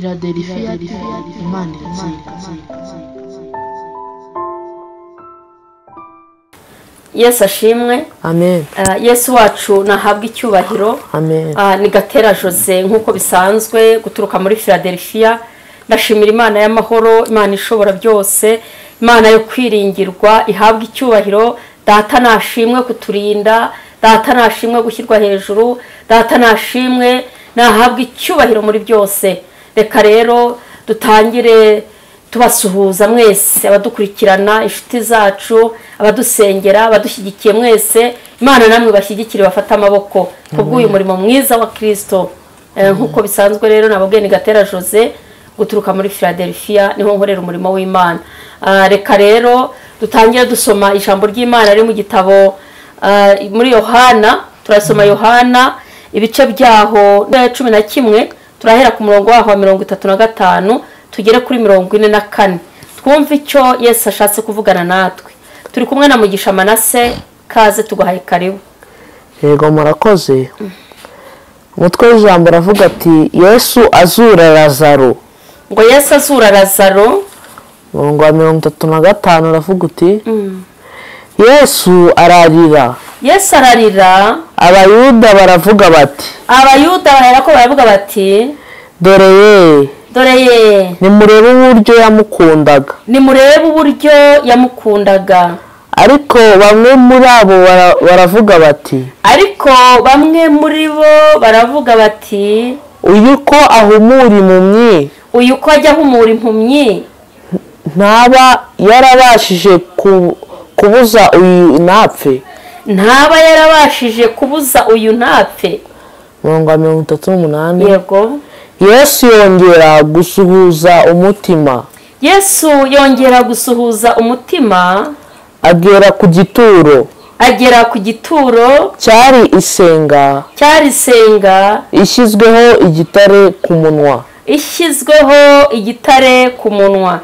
Philadelphia Imana iratsinda. Yesu ashimwe. Amen. Yesu wacu nahabwa icyubahiro. Amen. Ni Gatera Jose nkuko bisanzwe guturuka muri Philadelphia. Ndashimira Imana y'amahoro, Imana ishobora byose, Imana yo kwiringirwa, ihabwa icyubahiro. Data nashimwe kuturinda, Data nashimwe gushyirwa hejuru, Data nashimwe nahabwa icyubahiro muri byose. Reka rero dutangire tubasuhuza mwese abadukurikirana, inshuti zacu, abadusengera, abadushyigikiye mwese. Imana namwe bashyigikire bafata amaboko kubw'uyu murimo mwiza wa Kristo. Nkuko bisanzwe rero nababwiye ni Gatera Jose guturuka muri Philadelphia, niho nkorera umurimo w'Imana. Reka rero dutangire dusoma ijambo ry'Imana riri mu gitabo muri Yohana. Turasoma Yohana ibice byaho 11, turahera ku murongo waho wa 35 tugere kuri 44, twumve icyo Yesu ashatse kuvugana natwe. Turi kumwe na Mugisha Manase, kaze tuguhaye karibu. Yego murakoze. Umutwe w'ijambo aravuga ati Yesu azura Lazaro. Ngo Yesu azura Lazaro. Umurongo wa 35 aravuga uti Yesu ararira. Yesu ararira. Abayuda baravuga bati, Abayuda baherako baravuga bati, dore ye, dore ye, nimurebe uburyo yamukundaga, nimurebe uburyo yamukundaga. Ariko bamwe muri abo baravuga bati, ariko bamwe muri bo baravuga bati, uyu ko ahumura impumyi, uyu ko ajya ahumura impumyi, ntaba yarabashije kubuza uyu ntapfe, ntaba yarabashije kubuza uyu ntapfe. Umurongo wa 38. Yego. Yesu yongera gusuhuza umutima. Yesu yongera gusuhuza umutima, agera ku gituro, agera ku gituro cyari isenga, cyari isenga ishyizweho igitare ku munwa, ishyizweho igitare ku munwa.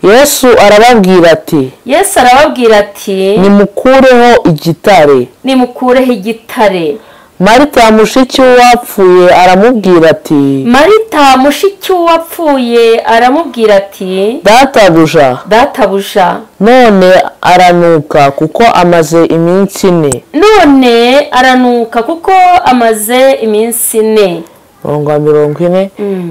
Yesu arababwira ati, Yesu arababwira ati, nimukureho igitare, nimukureho igitare. Marita mushiki w'uwapfuye aramubwira ati, Marita mushiki w'uwapfuye aramubwira ati, databuja, databuja, none aranuka kuko amaze iminsi ine, none aranuka kuko amaze iminsi ine. Umurongo wa 40.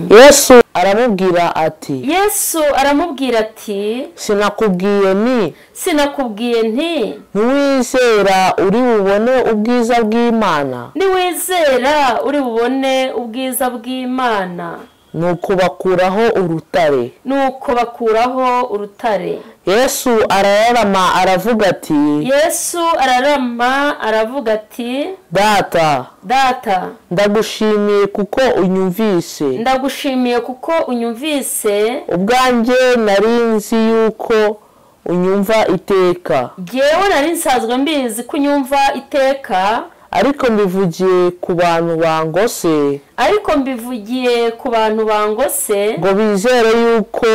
Yesu aramubwira ati, Yesu aramubwira ati, sinakubwiye nti, sinakubwiye nti, niwizera uri bubone ubwiza bw'Imana, niwizera uri bubone ubwiza bw'Imana. Nuko bakuraho urutare, nuko bakuraho urutare. Yesu ararama aravuga ati, Yesu ararama aravuga ati, Data, Data, ndagushimiye kuko unyumvise, ndagushimiye kuko unyumvise. Ubwanjye nari nzi yuko unyumva iteka, jyewe nari nsanzwe mbizi ko unyumva iteka, ariko mbivugiye ku bantu bangose, ariko mbivugiye ku bantu bangose, ngo bizere yuko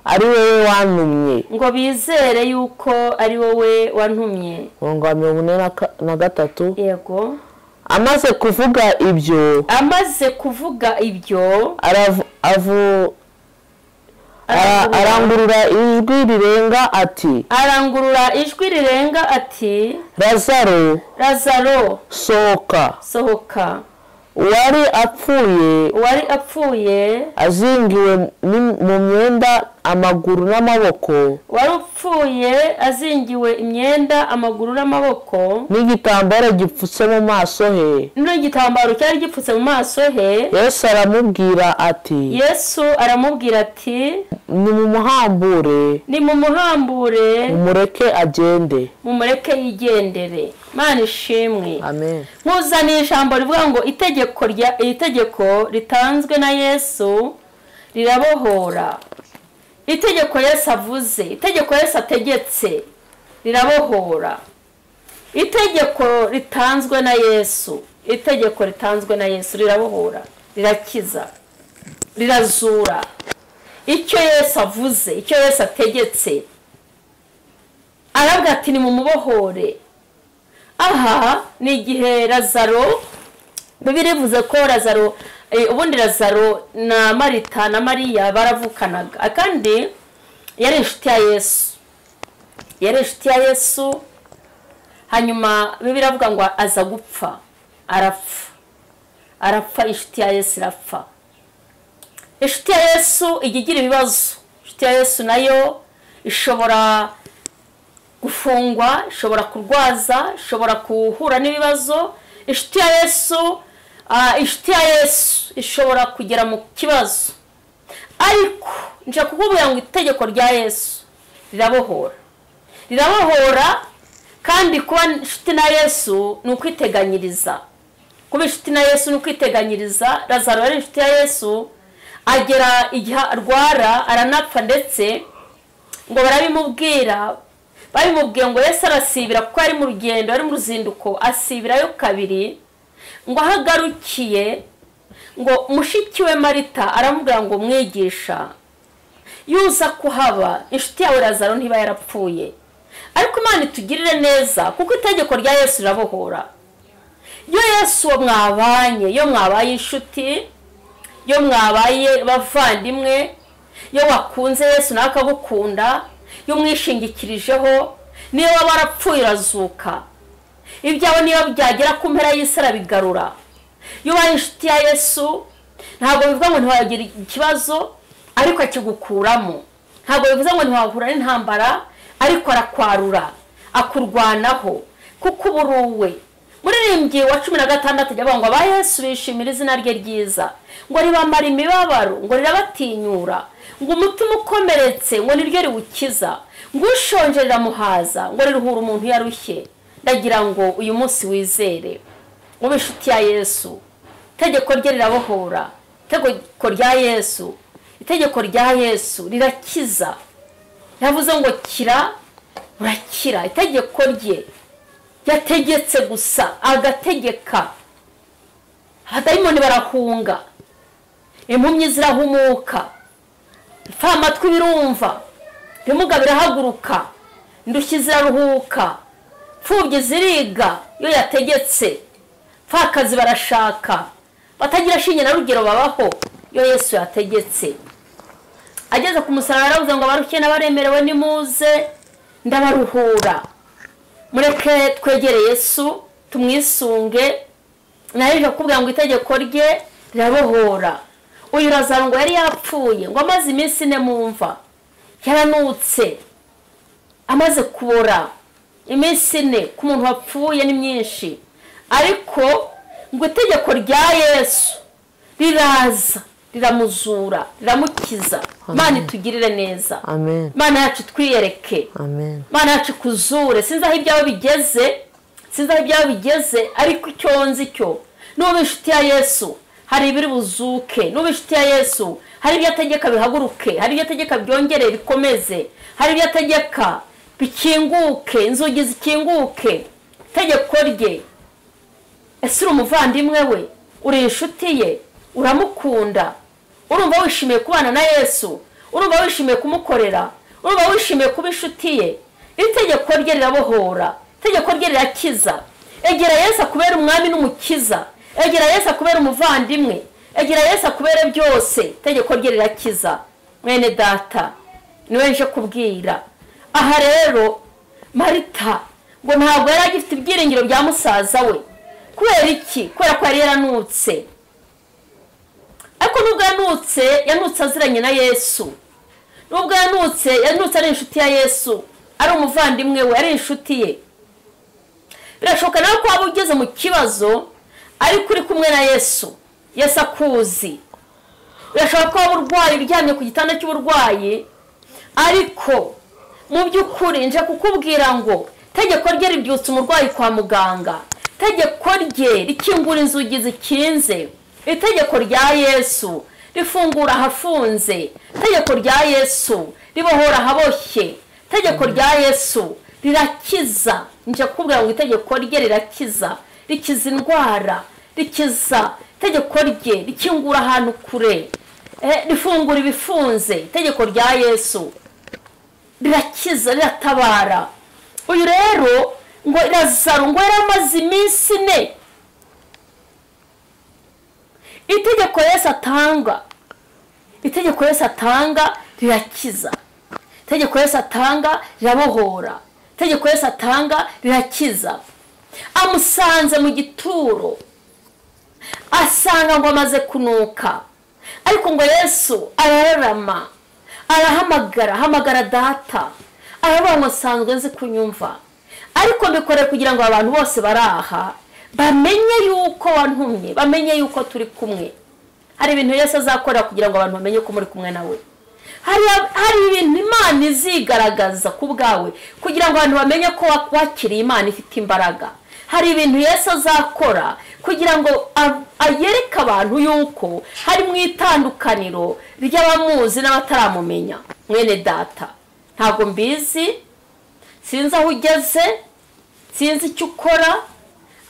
ari wowe wantumye, ngo bizere yuko ari wowe wantumye. Umurongo wa 43. Yego. Amaze kuvuga ibyo, amaze kuvuga ibyo, arangurura ijwi rirenga ati, arangurura ijwi rirenga ati, Lazaro, Lazaro, sohoka, sohoka. Uwari apfuye, uwari apfuye, azingiwe mu myenda amaguru n'amaboko, wari upfuye azingiwe imyenda amaguru n'amaboko, n'igitambaro gipfutse mu maso he, n'igitambaro cyari gipfutse mu maso he. Yesu aramubwira ati, Yesu aramubwira ati, nimumuhambure, nimumuhambure, mumureke agende, mumureke yigendere. Imana ishimwe. Amen. Nkuzaniye ijambo rivuga ngo itegeko ritanzwe na Yesu rirabohora. Itegeko Yesu avuze, itegeko Yesu ategetse rirabohora. Itegeko ritanzwe na Yesu, itegeko ritanzwe na Yesu rirabohora, rirakiza, rirazura. Icyo Yesu avuze, icyo Yesu ategetse, aravuga ati nimumubohore. Aha ni igihe Lazaro, Bibiliya ivuze ko Lazaro Ubundi Lazaro na Marita na Mariya baravukanaga, kandi yari inshuti ya Yesu, yari inshuti ya Yesu. Hanyuma Bibiliya iravuga ngo aza gupfa, arapfa, arapfa, inshuti ya Yesu irapfa. Inshuti ya Yesu ijya igira ibibazo. Inshuti ya Yesu nayo ishobora gufungwa, ishobora kurwaza, ishobora guhura n'ibibazo. Inshuti ya Yesu, inshuti ya Yesu ishobora kugera mu kibazo. Ariko nje kukubwira ngo itegeko rya Yesu rirabohora, rirabohora. Kandi kuba inshuti na Yesu ni ukwiteganyiriza. Kuba inshuti na Yesu ni ukwiteganyiriza. Lazaro yari inshuti ya Yesu, agera igihe arwara aranapfa, ndetse ngo barabimubwira, babimubwiye ngo Yesu arasibira kuko yari mu rugendo, yari mu ruzinduko, asibirayo kabiri. Ngo aho agarukiye, ngo mushiki we Marita aramubwira ngo mwigisha, yuza kuhaba inshuti yawe Lazaro ntiba yarapfuye. Ariko Imana itugirire neza, kuko itegeko rya Yesu rirabohora. Iyo Yesu mwabanye, iyo mwabaye inshuti, iyo mwabaye bavandimwe, iyo wakunze Yesu nawe akagukunda, iyo umwishingikirijeho, niyo waba warapfuye urazuka. Ibyawe niyo byagera ku mpera y'isi arabigarura. Iyo ubaye inshuti ya Yesu, ntabwo bivuga ngo ntiwagira ikibazo, ariko akigukuramo. Ntabwo bivuze ngo ntiwahura n'intambara, ariko arakwarura, akurwanaho, kuko uba uri uwe. Muririmbyi wa 16 ajya avuga ngo aba Yesu bishimira izina rye ryiza, ngo ribamara imibabaro, ngo rirabatinyura, ngo umutima ukomeretse ngo niryo riwukiza, ngo ushonje riramuhaza, ngo riruhura umuntu yarushye. Ndagira ngo uyu munsi wizere ube inshuti ya Yesu. Itegeko rye rirabohora. Itegeko rya Yesu, itegeko rya Yesu rirakiza. Yavuze ngo kira, urakira. Itegeko rye yategetse gusa, agategeka. Abadayimoni barahunga, impumyi zirahumuka, amatwi birumva, ibimuga birahaguruka, indushyi ziraruhuka, imfubyi ziriga. Iyo yategetse, pfakazi barashaka, batagira shinge na rugero babaho. Iyo Yesu yategetse. Ageze ku musaraba yaravuze ngo abarushye n'abaremerewe nimuze ndabaruhura. Mureke twegere Yesu, tumwisunge. Naje kukubwira ngo itegeko rye rirabohora. Uyu Lazaro ngo yari yapfuye, ngo amaze iminsi ine mu mva, yaranutse, amaze kubora. Iminsi ine ku muntu wapfuye ni myinshi, ariko ngo itegeko rya Yesu riraza, riramuzura, riramukiza. Imana itugirire neza. Amen. Imana yacu twiyereke. Amen. Imana yacu kuzure. Sinzi aho ibyawe bigeze, sinzi aho ibyawe bigeze, ariko icyo nzi cyo, nuba inshuti ya Yesu hari ibiri buzuke. Nuba inshuti ya Yesu hari ibyo ategeka bihaguruke, hari ibyo ategeka byongere bikomeze, hari ibyo ategeka bikinguke, inzugi zikinguke. Itegeko rye. Ese uri umuvandimwe we, uri inshuti ye, uramukunda, urumva wishimiye kubana na Yesu, urumva wishimiye kumukorera, urumva wishimiye kuba inshuti ye. Itegeko rye rirabohora, itegeko rye rirakiza. Egera Yesu akubera umwami n'umukiza, egera Yesu akubera umuvandimwe, egera Yesu akubera byose. Itegeko rye rirakiza. Mwene data, niwe nje kubwira. Aha rero Marita ngo ntabwo yari agifite ibyiringiro bya musaza we. Kubera iki? Kubera ko yari yaranutse. Ariko nubwo yanutse, yanutse aziranye na Yesu. Nubwo yanutse, yanutse ari inshuti ya Yesu, ari umuvandimwe we, ari inshuti ye. Birashoboka nawe ko waba ugeze mu kibazo ariko uri kumwe na Yesu, Yesu akuzi. Birashoboka ko waba urwaye, uryamye ku gitanda cy'uburwayi, ariko mu by'ukuri nje kukubwira ngo itegeko rye ribyutsa umurwayi kwa muganga. Itegeko rye rikingura inzugi zikinze. Itegeko rya Yesu rifungura ahafunze. Itegeko rya Yesu ribohora ahaboshye. Itegeko rya Yesu rirakiza. Nje kukubwira ngo itegeko rye rirakiza, rikiza indwara, rikiza. Itegeko rye rikingura ahantu kure, rifungura ibifunze. Itegeko rya Yesu rirakiza, riratabara. Uyu rero ngo Lazaro ngo yari amaze iminsi ine. Itegeko Yesu atanga, itegeko Yesu atanga rirakiza, itegeko Yesu atanga rirabohora, itegeko Yesu atanga rirakiza. Amusanze mu gituro, asanga ngo amaze kunuka, ariko ngo Yesu arararama, arahamagara, hamagara data, aravuga ngo nsanzwe nzi kunyumva, ariko mbikore kugira ngo abantu bose baraha bamenye yuko wantumye, bamenye yuko turi kumwe. Hari ibintu Yesu azakora kugira ngo abantu bamenye ko muri kumwe nawe. Hari ibintu Imana izigaragaza ku bwawe kugira ngo abantu bamenye ko wakiriye Imana ifite imbaraga. Hari ibintu Yesu azakora kugira ngo ayereke abantu yuko hari mu itandukaniro ry'abamuzi n'abataramumenya. Mwene data, ntabwo mbizi, sinzi aho ugeze, sinzi icyo ukora,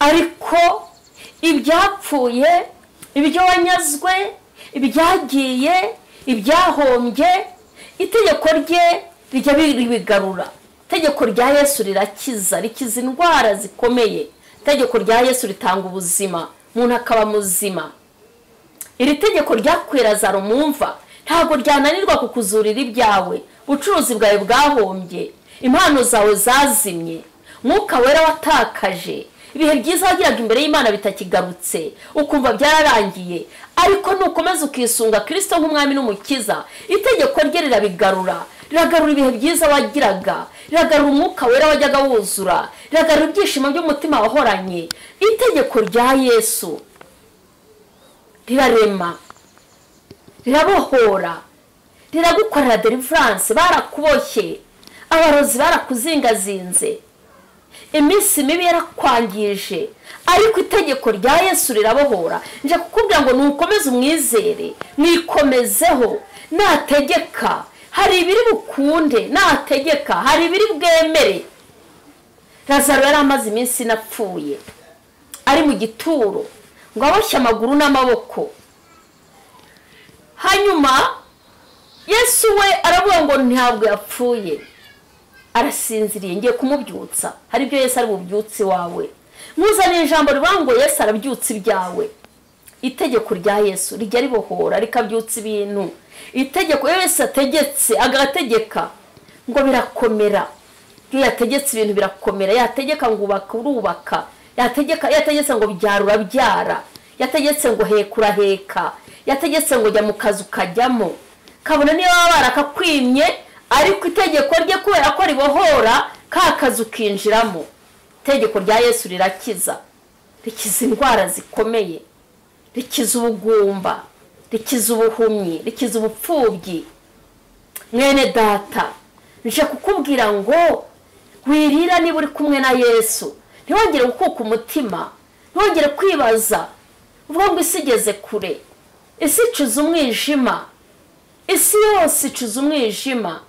ariko ibyapfuye, ibyo wanyazwe, ibyagiye, ibyahombye, itegeko rye rijya ribigarura. Itegeko rya Yesu rirakiza, rikiza indwara zikomeye. Itegeko rya Yesu ritanga ubuzima, umuntu akaba muzima. Iri tegeko ryakuye Lazaro mu mva, ntabwo ryananirwa kukuzurira ibyawe. Ubucuruzi bwawe bwahombye, impano zawe zazimye, Mwuka Wera watakaje, ibihe byiza wagiraga imbere y'Imana bitakigarutse, ukumva byararangiye. Ariko nukomeza ukisunga Kristo nk'umwami n'umukiza, itegeko rye rirabigarura, riragarura ibihe byiza wagiraga, riragarura Umwuka Wera wajyaga wuzura, riragarura ibyishimo by'umutima wahoranye. Itegeko rya Yesu rirarema, rirabohora, riragukorera deliverance. Barakuboshye, abarozi barakuzingazinze, iminsi mibi yarakwangije, ariko itegeko rya Yesu rirabohora. Nje kukubwira ngo nukomeze umwizere, mwikomezeho. Nategeka hari ibiri bukunde, nategeka hari ibiri bwemere. Lazaro yari amaze iminsi inapfuye, ari mu gituro, ngo aboshye amaguru n'amaboko. Hanyuma Yesu we aravuga ngo ntabwo yapfuye, arasinziriye, ngiye kumubyutsa. Hari ibyo Yesu ari bubyutse wawe. Nkuzaniye ijambo rivuga ngo Yesu arabyutsa ibyawe. Itegeko rya Yesu rijya ribohora, rikabyutsa ibintu. Itegeko Yesu ategetse, agategeka ngo birakomera. Iyo yategetse ibintu birakomera. Yategeka ngo ubaka urubaka, yategeka, yategetse ngo byara urabyara, yategetse ngo heka uraheka, yategetse ngo jya mu kazi ukajyamo. Kabone niyo baba barakakwimye, ariko itegeko rye kubera ko ribohora, ka kazi ukinjiramo. Itegeko rya Yesu rirakiza, rikiza indwara zikomeye, rikiza ubugumba, rikiza ubuhumyi, rikiza ubupfubyi. Mwene data, nje kukubwira ngo wirira niba uri kumwe na Yesu. Ntiwongere gukuka umutima, ntiwongere kwibaza uvuga ngo isi igeze kure, isi icuza umwijima, isi yose icuza umwijima.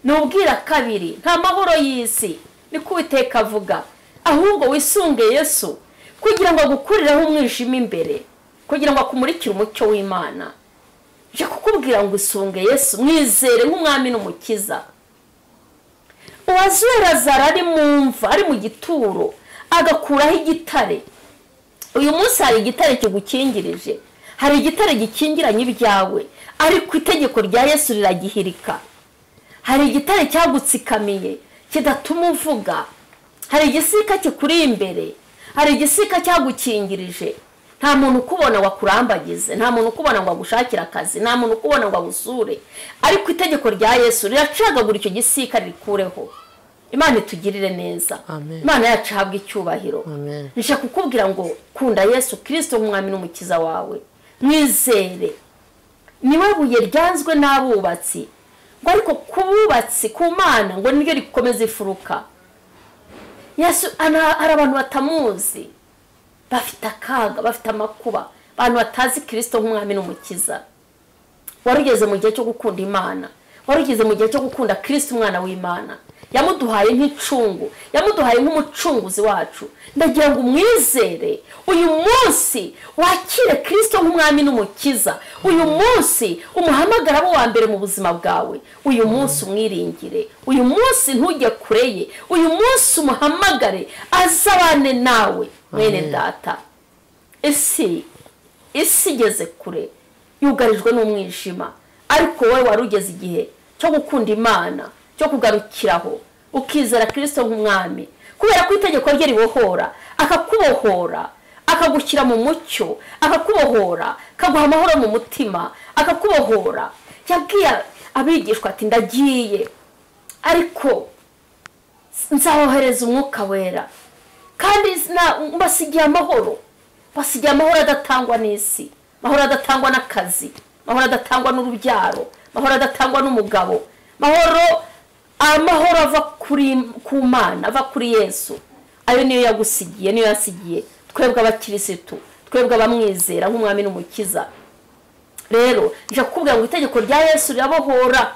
Nubwira kabiri, nta mahoro y'isi, niko Uwiteka avuga. Ahubwo wisunge Yesu kugira ngo agukurireho umwijima imbere, kugira ngo akumurikire umucyo w'Imana. Nje kukubwira ngo isunge Yesu, mwizere nk'umwami n'umukiza. Uwazuye Lazaro ari mu mva, ari mu gituro, agakuraho igitare. Uyu munsi hari igitare kigukingirije, hari igitare gikingiranye ibyawe, ariko itegeko rya Yesu riragihirika. Hari igitare cyagutsikamiye kidatuma uvuga, hari igisika kikuri imbere, hari igisika cyagukingirije. Nta muntu ukubona ngo akurambagize, nta muntu ukubona ngo agushakire akazi, nta muntu ukubona ngo agusure, ariko itegeko rya Yesu riracagagura icyo gisika rikureho. Imana itugirire neza. Imana yacu ihabwe icyubahiro. Nje kukubwira ngo kunda Yesu Kristo nk'umwami n'umukiza wawe, mwizere. Niwe buye ryanzwe n'abubatsi, ngo ariko kububatsi ku Mana ngo niryo rikomeza ifuruka. Yesu hari abantu batamuzi, bafite akaga, bafite amakuba, abantu batazi Kristo nk'umwami n'umukiza. Warugeze mu gihe cyo gukunda Imana, warugeze mu gihe cyo gukunda Kristo umwana w'Imana. Yamuduhaye nk'icungu, yamuduhaye nk'umucunguzi wacu. Ndagira ngo umwizere uyu munsi, wakire Kristo nk'umwami n'umukiza. Uyu munsi umuhamagara abo wa mbere mu buzima bwawe. Uyu munsi umwiringire, uyu munsi ntujye kure ye, uyu munsi umuhamagare azabane nawe. Mwene data, isi Isi igeze kure, yugarijwe n'umwijima, ariko wowe wari ugeze igihe cyo gukunda Imana, cyo kugarukiraho, ukizera Kristo nk'umwami, kubera ko itegeko rye ribohora, akakubohora, akagushyira mu mucyo, akakubohora, akaguha amahoro mu mutima, akakubohora. Yabwiye abigishwa ati ndagiye, ariko nzabohereza umwuka wera, kandi mbasigiye amahoro, basigiye amahoro adatangwa n'isi, amahoro adatangwa n'akazi, amahoro adatangwa n'urubyaro, amahoro adatangwa n'umugabo, amahoro ava ku Mana, ava kuri Yesu. Ayo niyo yagusigiye, niyo yasigiye twebwe abakirisitu, twebwe abamwizera nk'umwami n'umukiza. Rero nje kukubwira ngo itegeko rya Yesu rirabohora.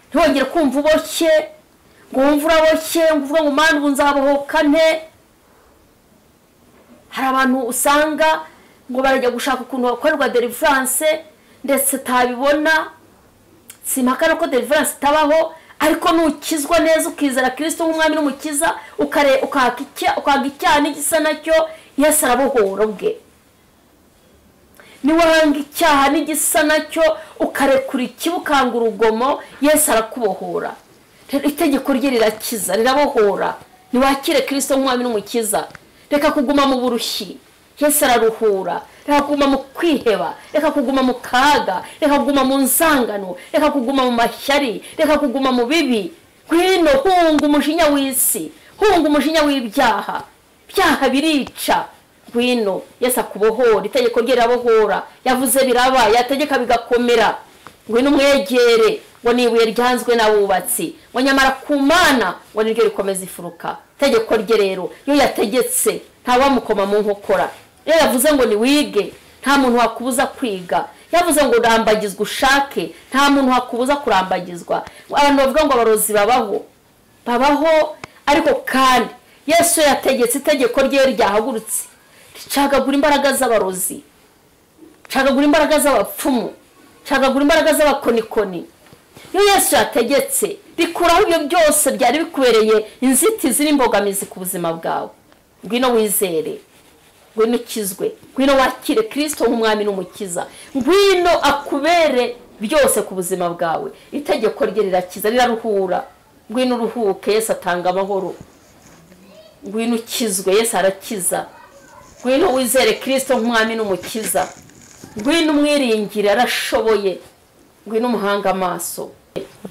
Ntiwongere kumva uboshye, ngo wumve uraboshye, ngo uvuge ngo Mana ubu nzabohoka nte. Hari abantu usanga ngo barajya gushaka ukuntu bakorerwa deliverance, ndetse tabibona. Simpakana ko deliverance itabaho, ariko nukizwa neza ukizera Kristo nk'umwami n'umukiza, ukanga icyaha n'igisa nacyo, Yesu arabohora ubwe. Niwanga icyaha n'igisa nacyo, ukarekura ikibi, ukanga urugomo, Yesu arakubohora. Rero itegeko rye rirakiza, rirabohora. Niwakire Kristo nk'umwami n'umukiza, reka kuguma mu burushyi, Yesu araruhura. Reka kuguma mu kwiheba, reka kuguma mu kaga, reka kuguma mu nzangano, reka kuguma mu mashyari, reka kuguma mu bibi. Ngwino hunga umujinya w'isi, hunga umujinya w'ibyaha. Ibyaha birica. Ngwino Yesu akubohora, itegeko rye rirabohora. Yavuze biraba, yategeka bigakomera. Ngwino umwegere, ngo ni ibuye ryanzwe n'abubatsi, ngo nyamara ku Mana ngo niryo rikomeza ifuruka. Itegeko rye rero iyo yategetse ntawamukoma mu nkokora. Iyo yavuze ngo ni wige, nta muntu wakubuza kwiga. Yavuze ngo rambagizwa ushake, nta muntu wakubuza kurambagizwa. Abantu bavuga ngo abarozi babaho, babaho, ariko kandi Yesu yategetse, itegeko rye ryahagurutse ricagagura imbaraga z'abarozi, ricagagura imbaraga z'abapfumu, ricagagura imbaraga z'abakonikoni. Iyo Yesu yategetse rikuraho ibyo byose byari bikubereye inzitizi n'imbogamizi ku buzima bwawe. Ngwino wizere, ngwino ukizwe, ngwino wakire Kristo nk'umwami n'umukiza, ngwino akubere byose ku buzima bwawe. Itegeko rye rirakiza, riraruhura. Ngwino uruhuke, Yesu atanga amahoro. Ngwino ukizwe, Yesu arakiza. Ngwino wizere Kristo nk'umwami n'umukiza, ngwino umwiringire, arashoboye. Ngwino umuhanga amaso.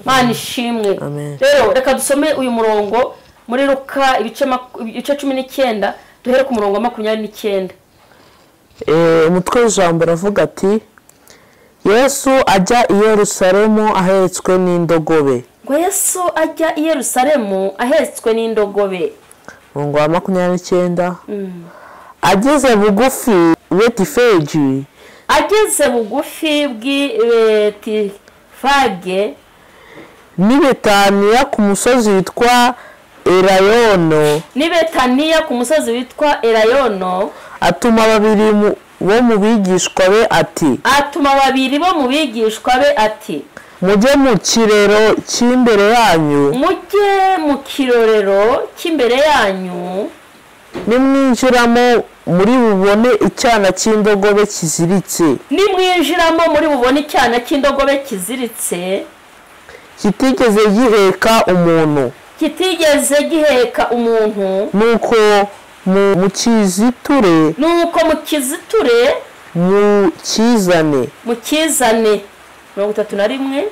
Mana ishimwe. Rero reka dusome uyu murongo muri Luka ibice 19, duhere ku murongo wa 29. Umutwe w'ijambo uravuga ati Yesu ajya i Yerusalemu ahetswe n'indogobe. Ngo Yesu ajya i Yerusalemu ahetswe n'indogobe. Umurongo wa 29. Ageze bugufi Betifegi, ageze bugufi bw'i Betifage n'i Betaniya ku musozi witwa Elayono, n'i Betaniya ku musozi witwa Elayono, atuma babiri bo mu bigishwa be ati, atuma babiri bo mu bigishwa be ati, mujye mu kirero cy'imbere yanyu, mujye mu kirorero cy'imbere yanyu, nimwinjiramo muri bubone icyana cy'indogobe kiziritse, nimwinjiramo muri bubone icyana cy'indogobe kiziritse, kitigeze giheka umuntu, kitigeze giheka umuntu, nuko mukiziture, nuko mukiziture, mukizane, mukizane. 31.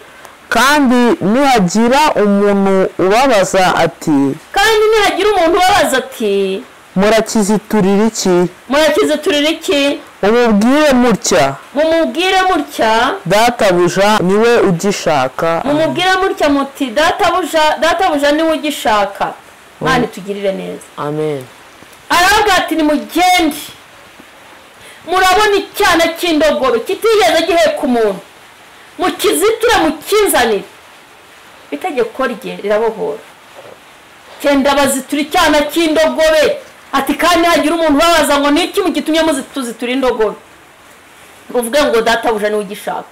Kandi nihagira umuntu ubabaza ati, kandi nihagira umuntu ubabaza ati, murakiziturira iki? Murakiziturira iki? Mumubwire mutya, mumubwire mutya, databuja niwe ugishaka. Mumubwire mutya muti databuja, databuja niwe ugishaka. Mana tugirire neza. Amen. Aravuga ati nimugende, murabona icyana cy'indogobe kitigeze giheka umuntu, mukiziture mukizanire. Itegeko rye rirabohora. Genda bazitura icyana cy'indogobe. Ati kandi hagira umuntu ubabaza ngo niki mugitumye muzitura indogobe, uvuge ngo databuja niwe ugishaka.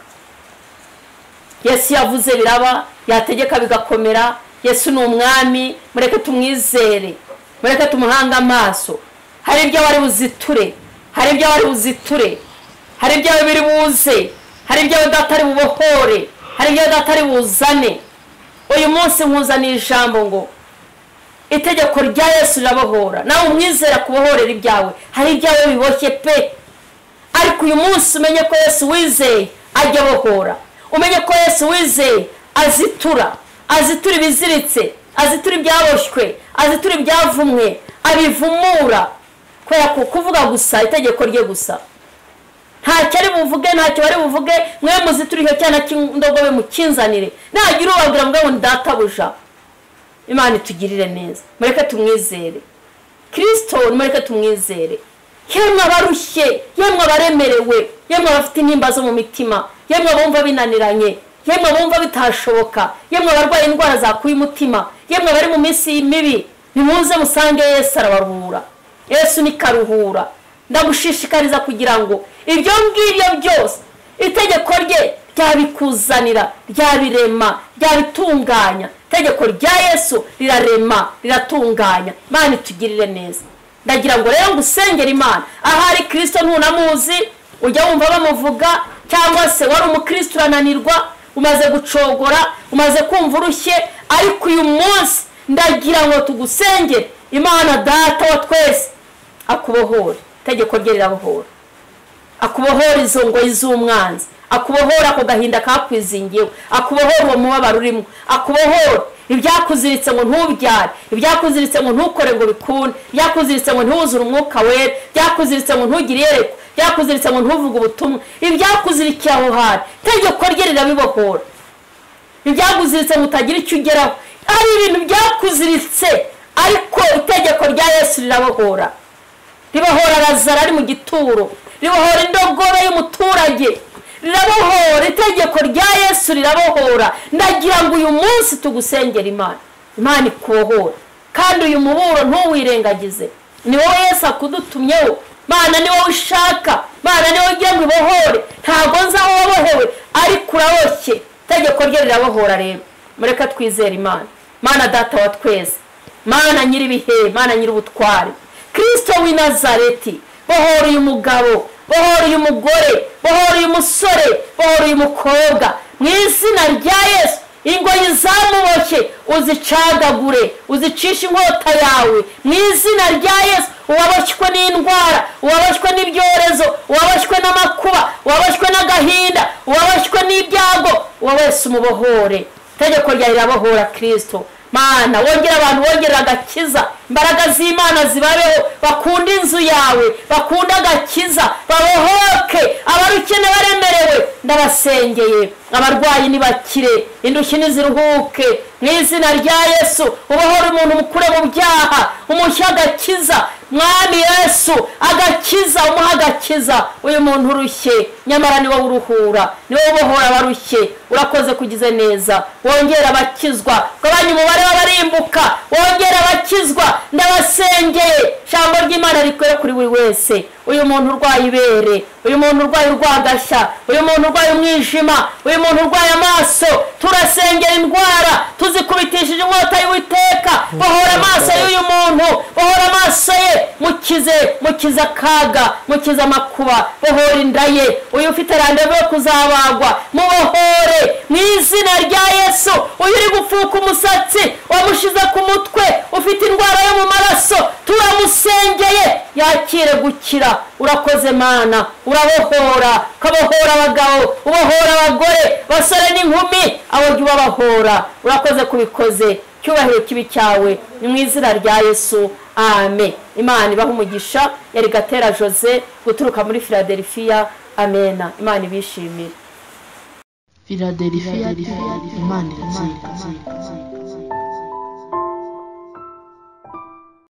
Yesu yavuze biraba, yategeka bigakomera. Yesu ni umwami, mureke tumwizere, mureke tumuhanga amaso. Hari ibyo wari buziture, hari ibyo wari buziture. Hari ibyawe biri buze, hari ibyawe Data ari bubohore, hari ibyawe Data ari buzane. Uyu munsi nkuzaniye ijambo ngo itegeko rya Yesu rirabohora. Nawe umwizera kubohorera ibyawe. Hari ibyawe biboshye pe, ariko uyu munsi umenye ko Yesu wizeye ajya abohora. Umenye ko Yesu wizeye azitura, azitura ibiziritse, azitura ibyaboshywe, azitura ibyavumwe, abivumura. Kubera ko kuvuga gusa itegeko rye gusa, ntacyo ari buvuge, ntacyo bari buvuge. Mwe muzitura icyo cyana cy'indogobe mukinzanire, nagira ubabwira ngo ni databuja. Imana itugirire neza, mureke tumwizere Kristo, mureke tumwizere. Yemwe abarushye, yemwe abaremerewe, yemwe abafite intimba zo mu mitima, yemwe abumva binaniranye, yemwe abumva bitashoboka, yemwe abarwaye indwara zakuye umutima, yemwe abari mu minsi mibi, nimuze musange Yesu arabaruhura. Yesu ni karuhura. Ndagushishikariza kugira ngo ibyo ngibyo byose itegeko rye ryabikuzanira, ryabirema, ryabitunganya. Itegeko rya Yesu rirarema, riratunganya. Imana itugirire neza. Ndagira ngo rero ngusengere Imana. Ahari Kristo ntunamuzi, ujya wumva bamuvuga, cyangwa se wari umukristo urananirwa, umaze gucogora, umaze kumva urushye, ariko uyu munsi ndagira ngo tugusengere Imana Data wa twese akubohore. Itegeko rye rirabohora, akubohora izo ngoyi z'umwanzi, akubohora ako gahinda kakwizingiwe, akubohora uwo mubabaro urimo, akubohora ibyakuziritse ngo ntubyare, ibyakuziritse ngo ntukore ngo bikunde, ibyakuziritse ngo ntiwuzure umwuka wera, ibyakuziritse ngo ntugire iyerekwa, ibyakuziritse ngo ntuvuge ubutumwa, ibyakuzirikiye aho hantu itegeko rye rirabibohora. Ibyakuziritse ngo utagira icyo ugeraho, ari ibintu byakuziritse, ariko itegeko rya Yesu rirabohora. Ribohora Lazaro ari mu gituro, ribohora indogobe y'umuturage, rirabohora. Itegeko rya Yesu rirabohora. Ndagira ngo uyu munsi tugusengera Imana, Imana ikubohora. Kandi uyu muburo ntuwirengagize, ni wowe Yesu akudutumyeho. Mana ni wowe ushaka, Mana ni wowe ugira ngo ibohore. Ntabwo nzi aho wabohewe, ariko uraboshye. Itegeko rye rirabohora. Rero mureke twizere Imana. Mana Data wa twese, Mana nyir'ibihe, Mana nyir'ubutware, Kristo w'i Nazareti, bohora uyu mugabo, bohora uyu mugore, bohora uyu musore, bohora uyu mukobwa, mu izina rya Yesu. Ingoyi zamuboshye uzicagagure, uzicishe inkota yawe mu izina rya Yesu. Uwaboshywe n'indwara, uwaboshywe n'ibyorezo, uwaboshywe n'amakuba, uwaboshywe n'agahinda, uwaboshywe n'ibyago, uwo wese umubohore. Itegeko ryawe rirabohora Kristo. Mana wongera abantu, wongera agakiza, imbaraga z'Imana zibabeho, bakunda inzu yawe, bakunda agakiza, babohoke. Abarukene baremerewe ndabasengeye, abarwayi nibakire, indushyi niziruhuke mu izina rya Yesu. Ubohore umuntu mukure mu byaha, umushye agakiza. Mwami Yesu, agakiza, umuha agakiza uyu muntu urushye, nyamara ni wowe uruhura, ni wowe ubohora abarushye. Urakoze kugize neza, wongera abakizwa, ugabanya umubare w'abarimbuka, wongera abakizwa. Ndabasengeye, ijambo ry'Imana rikwere kuri buri wese. Uyu muntu urwaye ibere, uyu muntu urwaye urwagashya, uyu muntu urwaye umwijima, uyu muntu urwaye amaso, turasengera indwara tuzikubitishije inkota y'Uwiteka. Bohora amaso y'uyu muntu, bohora amaso ye, mukize, mukize akaga, mukize amakuba, bohora inda ye. Uyu ufite randevu yo kuzabagwa, mubohore mu izina rya Yesu. Uyu uri gupfuka umusatsi wamushize ku mutwe, ufite indwara yo mu maraso, turamusengeye yakire gukira. Urakoze Mana, urabohora, ukabohora abagabo, ubohora abagore, basore n'inkumi, abo jya ubabahora. Urakoze kubikoze, cyubahiro kibi cyawe, ni mu izina rya Yesu, amen. Imana ibahe umugisha. Yari Gatera Jose guturuka muri Philadelphia. Amena. Imana ibishimire. Philadelphia, Imana iraziga.